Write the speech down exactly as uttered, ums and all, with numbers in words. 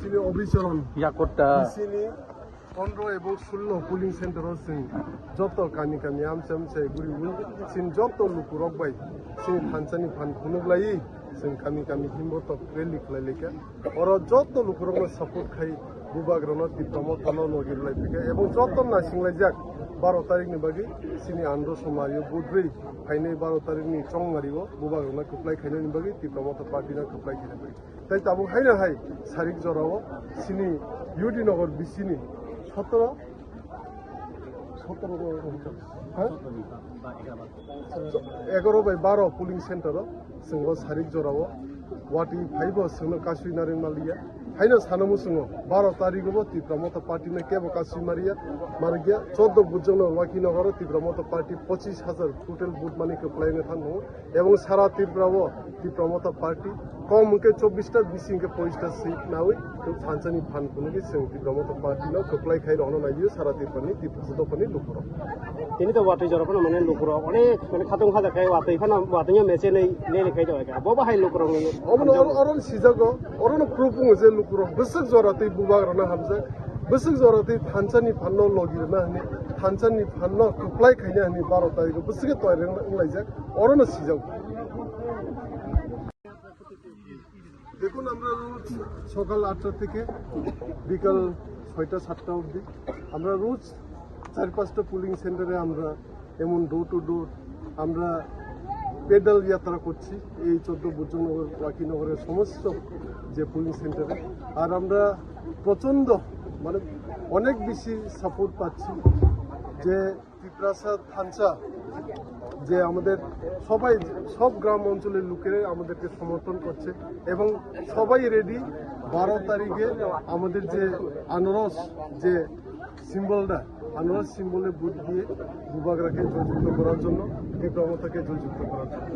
Chini Abhicharan Yakutta. Chini pondro ebong sullo polling center o chwng joto kami kami amchai amchai guriwi chini joto lukurok bai chini thansani phan phunuk laiwi chwng kami kami himbo tok rally khlai laikha. Oro joto lukurokno support khai bubagrano Tipra Mothano logi rwlai phikha ebong joto naisinglaijak baro tarikni bagwi chini andro somari budri phainai baro tarikni chongmario bubagrano kwplai khainani bagwi Tipra Motha party no kwplai khainani bagwi. Tai tabuk haino hai sarik jorao chini U D Nagar bisini sotoro, sotoro, ha? Egaroh bai baro polling center o chwngo sarik jorao watwi phaibo chwngno kasui narwk manliya. Haino sano muchungo baro tarigo bo Tipra Motha party no kebo kasui mariya, marikya choddo bujokno Wakinagar o Tipra Motha party pochis hajar total vote mani kwplai wngwi thangkho. Ebong sara Tripura o Tipra Motha party kom hwnkhe chobbish ta bisi hwnkhe pochis ta seat nawi thansani phan phunugwi chwng Tipra Motha party no kwplai khai rokno naiwi sara Tripura ni Tipra Motha ni lukurok. Tini to watwi jora phano mane lukurok onek mane khatung khaja khai watwi phano watwi no meche nei lele khai to ka bo bahai lukurok ni Omo no oro, oro sijago, oro no proof wngo je lukurok bwswk jora twi bubagrano hamjak, bwswk jora twi thansani phanno logi rwna hwnwi, thansani phanno kwplai khaina hwnwi baro tarigo bwswk twi rwng wnglaijak. Oro no sijak. দেখুন, আমরা রোজ সকাল আটটা থেকে বিকাল ছয়টা সাতটা অবধি আমরা রোজ চার পাঁচটা পোলিং সেন্টারে আমরা এমন ডোর টু ডোর আমরা প্যাডেল যাত্রা করছি এই চোদ্দ বুদ্ধনগর, ওয়াকিনগরের সমস্ত যে পোলিং সেন্টারে। আর আমরা প্রচণ্ড, মানে, অনেক বেশি সাপোর্ট পাচ্ছি যে তিপ্রাসা থানচা যে আমাদের সবাই, সব গ্রাম অঞ্চলের লোকেরা আমাদেরকে সমর্থন করছে এবং সবাই রেডি বারো তারিখে আমাদের যে আনারস, যে সিম্বলটা, আনারস সিম্বলে ভোট দিয়ে বুবাগ্রাকে জয়যুক্ত করার জন্য, বিপ্লবতাকে জয়যুক্ত করার জন্য।